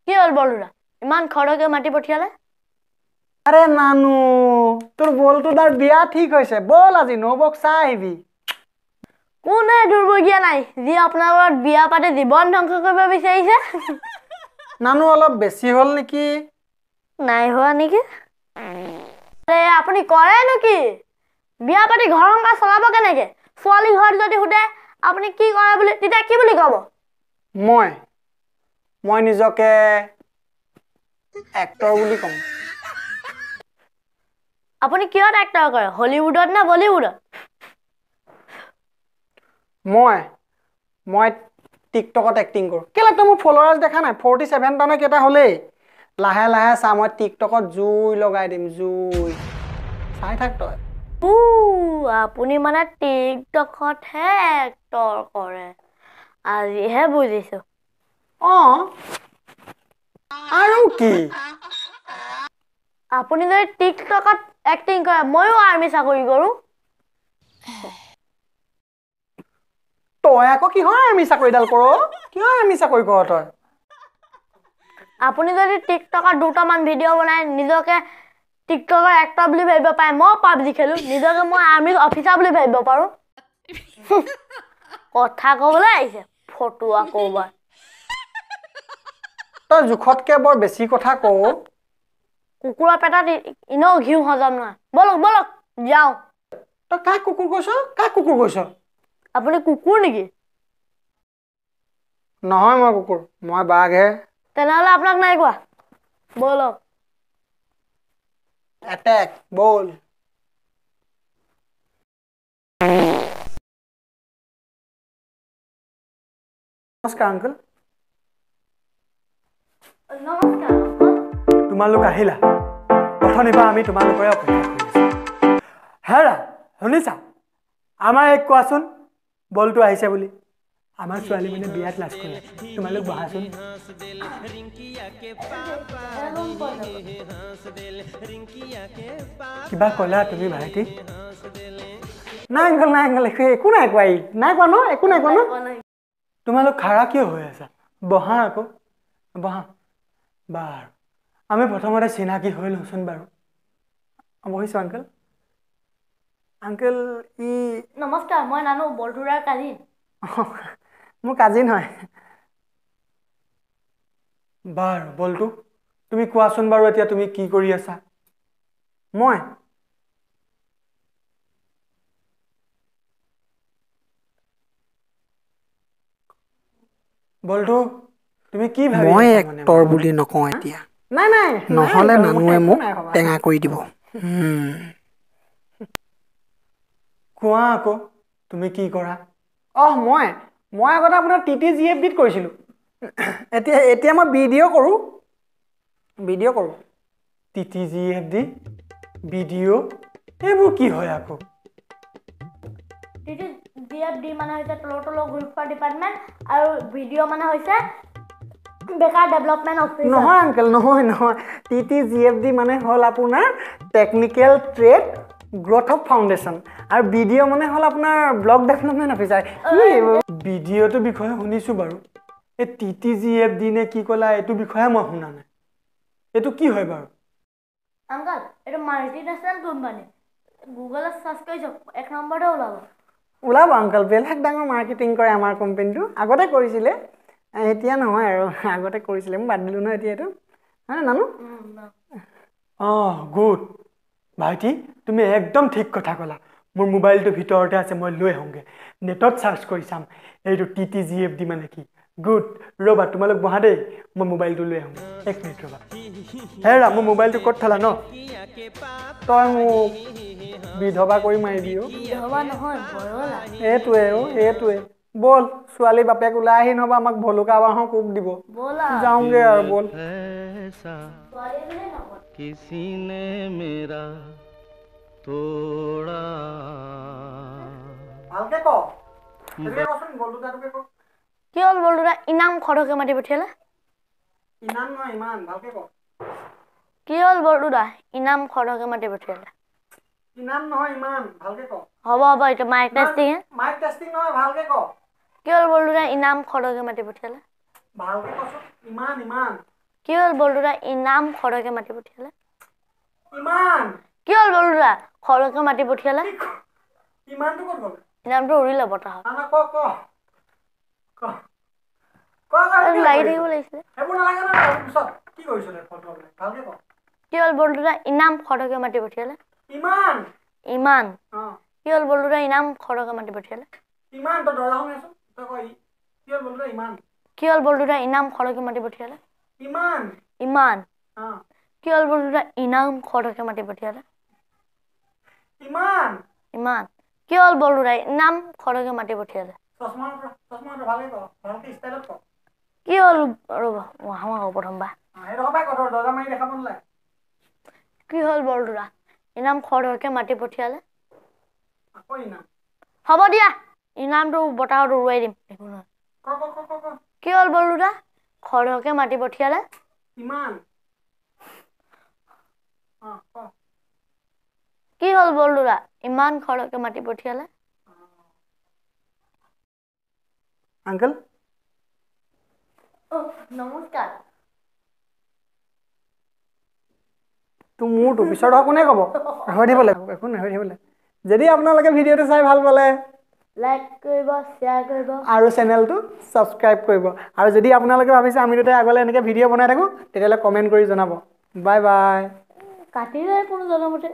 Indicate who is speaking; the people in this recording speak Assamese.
Speaker 1: কি হ'ল বলুদা, ইমান খৰকে মাতি পঠিয়ালে?
Speaker 2: আৰে নানু, তোৰ বলটোদাৰ বিয়া ঠিক হৈছে, ব'ল আজি নবৌক চাই আহিবি।
Speaker 1: কোনে দুৰ্ভগীয়া নাই যি আপোনাৰ ঘৰত বিয়া পাতি জীৱন ধ্বংস কৰিব বিচাৰিছে?
Speaker 2: নানু অলপ বেছি হ'ল নেকি?
Speaker 1: নাই হোৱা নেকি? আপুনি কৰে নেকি? বিয়া পাতি ঘৰ সংসাৰ চলাব কেনেকে? ছোৱালী ঘৰত যদি সোধে আপুনি কি কৰে বুলি, তেতিয়া কি বুলি ক'ব?
Speaker 2: মই মই নিজকে এক্টৰ বুলি ক'ম।
Speaker 1: আপুনি কিহত এক্টৰ কৰে, হলিউডত নে বলিউডত?
Speaker 2: মই মই টিকটকত এক্টিং কৰোঁ। কেলে তই মোৰ ফলোৱাৰ্ছ দেখা নাই? 47টা নে কেইটা হ'লেই। লাহে লাহে চা, মই টিকটকত জুই লগাই দিম, জুই। চাই থাক তই।
Speaker 1: আপুনি মানে টিকটকতহে এক্টৰ কৰে, আজিহে বুজিছো।
Speaker 2: অঁ, আৰু কি?
Speaker 1: আপুনি যদি টিকটকত এক্টিং কৰে, ময়ো আৰ্মি চাকৰি কৰোঁ।
Speaker 2: তই আকৌ কিহৰ আৰ্মি চাকৰিডাল কৰ? কিহৰ আৰ্মি চাকৰি কৰ তই?
Speaker 1: আপুনি যদি টিকটকত দুটামান ভিডিঅ' বনাই নিজকে টিকটকৰ এক্টৰ বুলি ভাবিব পাৰে, মই পাবজি খেলোঁ, নিজকে মই আৰ্মি অফিচাৰ বুলি ভাবিব পাৰোঁ। কথা ক'বলৈ আহিছে ফটুৱা ক'ৰবাত।
Speaker 2: তই জোখতকৈ বৰ বেছি কথা কওঁ।
Speaker 1: কুকুৰৰ পেটত এনেও ঘিউ হজম নহয়। ব'লক ব'লক যাওঁ।
Speaker 2: তই কাক কুকুৰ কৈছ? কাক কুকুৰ কৈছ?
Speaker 1: আপুনি কুকুৰ নেকি?
Speaker 2: নহয়, মই কুকুৰ, মই বাঘহে।
Speaker 1: তেনেহ'লে আপোনাক নাই কোৱা, ব'লক।
Speaker 2: এটেক, ব'ল। নমস্কাৰ আংকল।
Speaker 1: নমস্কাৰ।
Speaker 3: তোমালোক আহিলা, অথনিৰ পৰা আমি তোমালোকৰে অপেক্ষা কৰি আছো। হেৰা শুনিছা, আমাৰ এক কোৱাচোন বলটো আহিছে বুলি। আমাৰ ছোৱালী মানে বিয়াত লাজ কৰে, তোমালোক বহাচোন। কিবা ক'লা তুমি ভাইটি?
Speaker 2: নাই আংকল, নাই আংকল, একো নাই কোৱা, ই নাই কোৱা ন, একো নাই কোৱা ন।
Speaker 3: তোমালোক খাৰা কিয় হৈ আছা? বহা আকৌ, বহা। বাৰু আমি প্ৰথমতে চিনাকি হৈ লওঁচোন বাৰু।
Speaker 2: বহিছোঁ আংকল। আংকল ই।
Speaker 1: নমস্কাৰ, মই নানু, বলটুৰাৰ কাজিন।
Speaker 2: মোৰ কাজিন হয়।
Speaker 3: বাৰু বলটো, তুমি কোৱাচোন বাৰু এতিয়া তুমি কি কৰি আছা?
Speaker 2: মই
Speaker 3: বলটো তুমি কি ভাবি
Speaker 2: মই
Speaker 3: আছা মানে
Speaker 2: এক্টৰ
Speaker 3: মনত?
Speaker 2: বুলি নকওঁ এতিয়া, নাই নাই, নহ'লে নানুৱে মোক টেঙা কৰি দিব।
Speaker 3: কোৱা আকৌ তুমি কি কৰা?
Speaker 2: অহ, মই মই আগতে আপোনাৰ টি টি জি এফ ডিত কৰিছিলোঁ। এতিয়া এতিয়া মই বি ডি অ' কৰোঁ, বি ডি অ' কৰোঁ।
Speaker 3: T T G F D, B D O' এইবোৰ কি হয় আকৌ?
Speaker 1: T T G F D মানে হৈছে তলৰ তলৰ ঘূৰি ফুৰা ডিপাৰ্টমেণ্ট, আৰু বি ডি অ' মানে হৈছে বেকাৰ ডেভেলপমেণ্ট অফিচাৰ।
Speaker 2: নহয় আংকেল, নহয় নহয়, T T G F D মানে হ'ল আপোনাৰ technical trade growth of foundation, আৰু বি ডি অ' মানে হ'ল আপোনাৰ ব্লক ডেভেলপমেণ্ট অফিচাৰ। কি
Speaker 3: বি ডি অ'টোৰ বিষয়ে শুনিছোঁ বাৰু, এই T T G F D নে কি ক'লা এইটো বিষয়ে মই শুনা নাই, এইটো কি হয় বাৰু?
Speaker 1: আংকল, এইটো মাল্টি নেশ্যনেল কোম্পানী, গুগলত চাৰ্চ কৰি চাওক, এক নম্বৰতে ওলাব।
Speaker 2: ওলাব আংকল, বেলেগ ডাঙৰ মাৰ্কেটিং কৰে আমাৰ কোম্পানীটো। আগতে কৰিছিলে, এতিয়া নহয় আৰু, আগতে কৰিছিলে, মই বাদ দিলোঁ নহয় এতিয়া এইটো। হয় নানু?
Speaker 3: অঁ গুড ভাইটি, তুমি একদম ঠিক কথা ক'লা। মোৰ মোবাইলটো ভিতৰতে আছে, মই লৈ আহোঁগৈ, নেটত চাৰ্চ কৰি চাম এইটো T T G F D মানে কি। গুড, ৰ'বা তোমালোক বহা দেই, মই মোবাইলটো লৈ আহোঁ। এক মিনিট ৰ'বা। হেৰা মোৰ মোবাইলটো ক'ত থলা ন?
Speaker 2: তই মোক বিধৱা কৰি মাৰিবি অ'।
Speaker 1: বিধৱা নহয়, বৰলা।
Speaker 2: এইটোৱে অ', এইটোৱে। ব'ল, ছোৱালী বাপেক ওলাই আহি নহ'বা আমাক ভলুকা বাঁহৰ কোব দিব।
Speaker 1: ব'লা
Speaker 2: যাওঁগে আৰু, ব'ল।
Speaker 1: ছোৱালী বুলি নকয়।
Speaker 4: किसी ने मेरा तोड़ा।
Speaker 2: ভালকে ক, সেইটোকে কচোন, বলটো ক।
Speaker 1: কি হ'ল বলটুদা, ইনাম খৰকে মাতি পঠিয়ালে?
Speaker 2: ইমান নহয়, ইমান ভালকে ক।
Speaker 1: কি হ'ল বৰদুদা, ইনাম খৰকে মাতি পঠিয়ালে?
Speaker 2: ইনাম নহয়, ইমান ভালকে ক।
Speaker 1: হ'ব হ'ব, এইটো মাইক টেষ্টিং।
Speaker 2: মাইক টেষ্টিং নহয়, ভালকে ক।
Speaker 1: কি হ'ল বৰদুদা, ইনাম খৰকে মাতি পঠিয়ালে?
Speaker 2: ভালকে কচোন। ইমান ইমান।
Speaker 1: কি হ'ল বৰদুদা, ইনাম খৰকে মাতি পঠিয়ালে?
Speaker 2: ইমান।
Speaker 1: কি হ'ল বৰদুদা, খৰকে মাতি পঠিয়ালে?
Speaker 2: ইমানটো ক'ত গ'ল?
Speaker 1: ইনামটো উৰিলে বতাহত।
Speaker 2: না, ক ক ক ক।
Speaker 1: লাগি থাকিব লাগিছিলে।
Speaker 2: সেইবোৰ নালাগে নহয়, পিছত কি কৰিছ তই? ফটো ভালকে ক।
Speaker 1: কি হ'ল বৰদুদা, ইনাম খৰকে মাতি পঠিয়ালে?
Speaker 2: ইমান।
Speaker 1: ইমান। কি হ'ল বলদুদা, ইনাম খৰকে মাতি পঠিয়ালে?
Speaker 2: ইমান। তই দৰ্জাখন মাৰিচোন। তই ক, কি হ'ল বলদুদা, ইমান।
Speaker 1: কি হ'ল বলদুদা, ইনাম খৰকে মাতি পঠিয়ালে?
Speaker 2: ইমান।
Speaker 1: ইমান। কি হ'ল বলদুদা, ইনাম খৰকে মাতি পঠিয়ালে?
Speaker 2: ইমান।
Speaker 1: ইমান। কি হ'ল বলদুদা, ইনাম খৰকে মাতি পঠিয়ালে?
Speaker 2: চশমা চশমা, ভালকে ক, ভালকে ষ্টাইলত ক।
Speaker 1: কি হ'ল, ৰ'ব, আহোঁ আকৌ প্ৰথমবাৰ।
Speaker 2: সেইডোখৰ পৰাই ক, দৰ্জা মাৰি দেখাব নালাগে।
Speaker 1: কি হ'ল বৰদুদা, ইনাম খৰকে মাতি পঠিয়ালে?
Speaker 2: আকৌ ইনাম।
Speaker 1: হ'ব দিয়া, ইনামটো বতাহত উৰুৱাই দিম, একো নহয়। কি হ'ল বলদুদা, খৰকে মাতি পঠিয়ালে?
Speaker 2: ইমান।
Speaker 1: কি হ'ল বলদুদা, ইমান খৰকে মাতি পঠিয়ালে?
Speaker 2: আংকল।
Speaker 1: নমস্কাৰ।
Speaker 2: তোৰ মোৰটো পিছত কোনে ক'ব? হৈ দিব লাগিব, একো নহয়, হৈ থাকিব লাগে। যদি আপোনালোকে ভিডিঅ'টো চাই ভাল পালে
Speaker 1: লাইক কৰিব, শ্বেয়াৰ কৰিব
Speaker 2: আৰু চেনেলটো ছাবস্ক্ৰাইব কৰিব। আৰু যদি আপোনালোকে ভাবিছে আমি দুটাই আগলৈ এনেকৈ ভিডিঅ' বনাই থাকোঁ, তেতিয়াহ'লে কমেণ্ট কৰি জনাব। Bye bye.
Speaker 1: কাটিলে কোনো জনামতে।